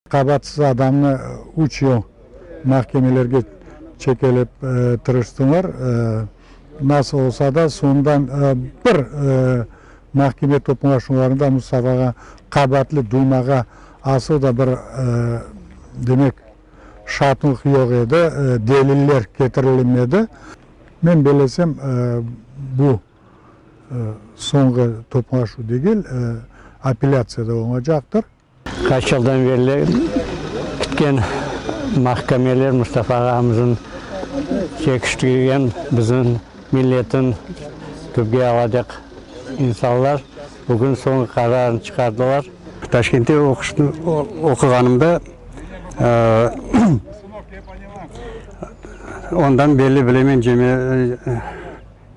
Qabaatsız adamnı üç yıl mahkemelerge çekelep tırıştılar. Nasıl olsa da, soñundan bir mahkeme toplaşuvlarında Mustafağa qabaatlı duymağa asıl da bir, demek, şartlıq yoq edi, deliller ketirilmedi. Men bellesem, bu soñğı toplaşuv degil, apellâtsiya da olacaqtır. Qaç yıldan berli bitken mahkemeler Mustafa ağamıznıñ çekiştirgen bizim milletin tübge alacaq insanlar bugün soñki qararını çıqardılar. Taşkentte oquğanımda ondan belli bilemen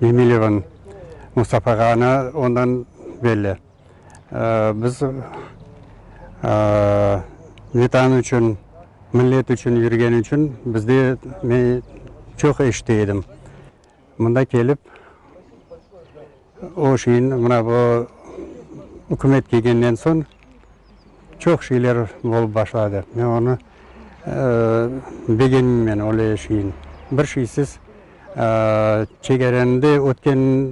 Cemilevniñ, Mustafa ağanı ondan belli. Biz Vetan içün, millet içün yürgeni içün bizde men çoq eşite edim. Mında kelip o şeyni mına bu ükümet kelgenden soñ çoq şeyler olıp başladı. Men onı begenmeymen öyle şeyni. Bir şeysiz çegerende ötken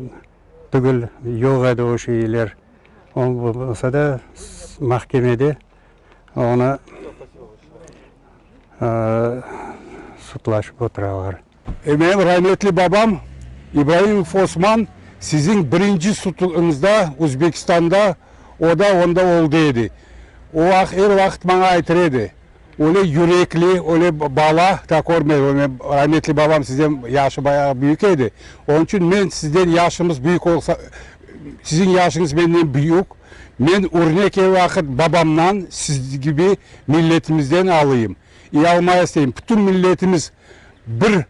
tügül, yoq edi o şeyler. Olsa da mahkemede onı sudlaşıp oturalar. Menim rametli babam İbraimov Osman siziñ birinci suduñızda Özbekistanda, o da onda oldı edi. O er vaqıt maña aytır edi, Öyle yürekli, öyle bala da körmedim. Rametli babam sizden yaşı bayağı büyük edi. Onıñ içün men sizden yaşımız büyük olsa, siziñ yaşıñız menden büyük, men örnek er vaqıt babamdan, siz kibi milletimizden alayım. İ almaya isteyim. Bütün milletimiz bir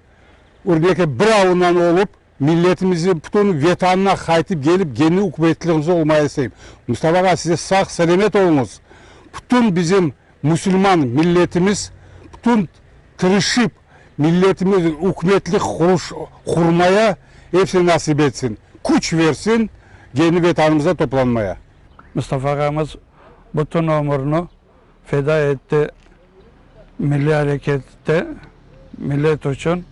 örneke bir avından olıp, milletimizi bütün Vetanına qaytıp gelip, kendi ükümetlerimiz olmaya isteyim. Mustafa ağa, size sağ-selâmet oluñız. Bütün bizim musulman milletimiz bütün tırışıp milletimiz ükümetli quruş qurmaya epsine nasip etsin. Küç versin kendi Vetanımızda toplanmaya. Mustafa ağamız bütün ömürini feda etti milliy arekette, millet içün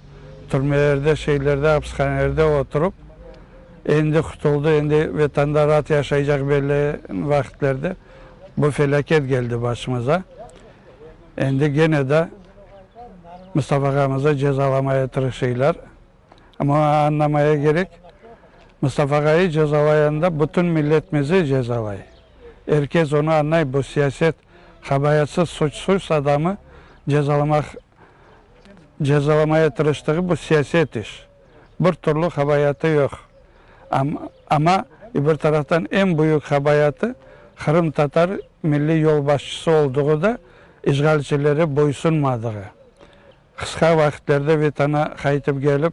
türmelerde, şeylerde, apishanelerde oturıp, endi qutuldı, endi Vetanda raat yaşaycaq belli vaqitlerde bu felâket keldi başımıza. Endi gene de Mustafa ağamıznı cezalamaya tırışıylar. Amma añlamaya kerek, Mustafa ağayı cezalayanda bütün milletimizi cezalay. Er kes onı añlay, bu siyaset qabayatsız, suçsuz adamı cezalamaq, cezalamaya tırıştığı bu siyaset iş. Bir türlü qabayatı yoq. Amma bir taraftan eñ büyük qabayatı qırımtatar milliy yolbaşçısı olduğı da işğalcilere boysunmadığı. Qısqa vaqitlerde Vetana qaytıp kelip,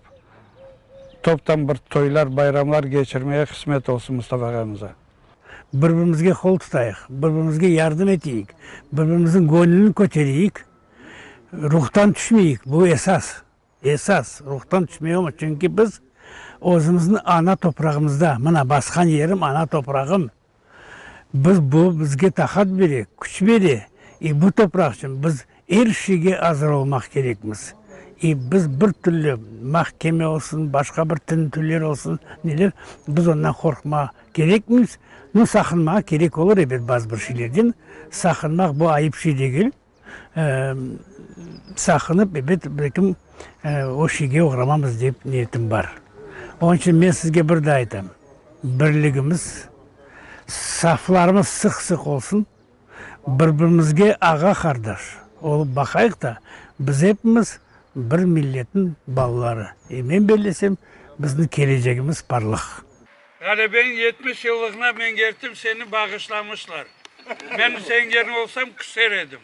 toptan bir toylar, bayramlar keçirmege qısmet olsun Mustafa ağamıza. Bir-birimizge qol tutayıq, bir-birimizge yardım eteyik, bir-birimizniñ göñlüni kötereyik, ruhtan tüşmeyik, bu esas, esas, ruhtan tüşmey olmaz, çünki biz özümizniñ ana toprağımızda, mına basqan yerim ana toprağım, Biz bu bizge taqat bere, küç bere, i bu topraq içün biz er şeyge azır olmaq kerekmiz. I biz bir türlü mahkeme olsun, başqa bir tintüvler olsun, neler, biz ondan qorqmaq kerekmiymiz. Nu, saqınmağa kerek olur ebet bazı bir şeylerden. Saqınmaq bu ayıp şey degil. Saqınıp, ebet, belkim, o şeyge oğramamız dep niyetim bar. Onıñ içün men sizge bir daa aytam, birligimiz, saflarımız sıq-sıq olsun, bir-birimizge ağa-qardaş olıp baqayıq da, biz epimiz bir milletniñ balaları. E men bellesem, bizni kelecegimiz parlaq. Ğalebeniñ 70 yıllığına mengertim seni bağışlamışlar. Men seniñ yeriñde olsam, küser edim.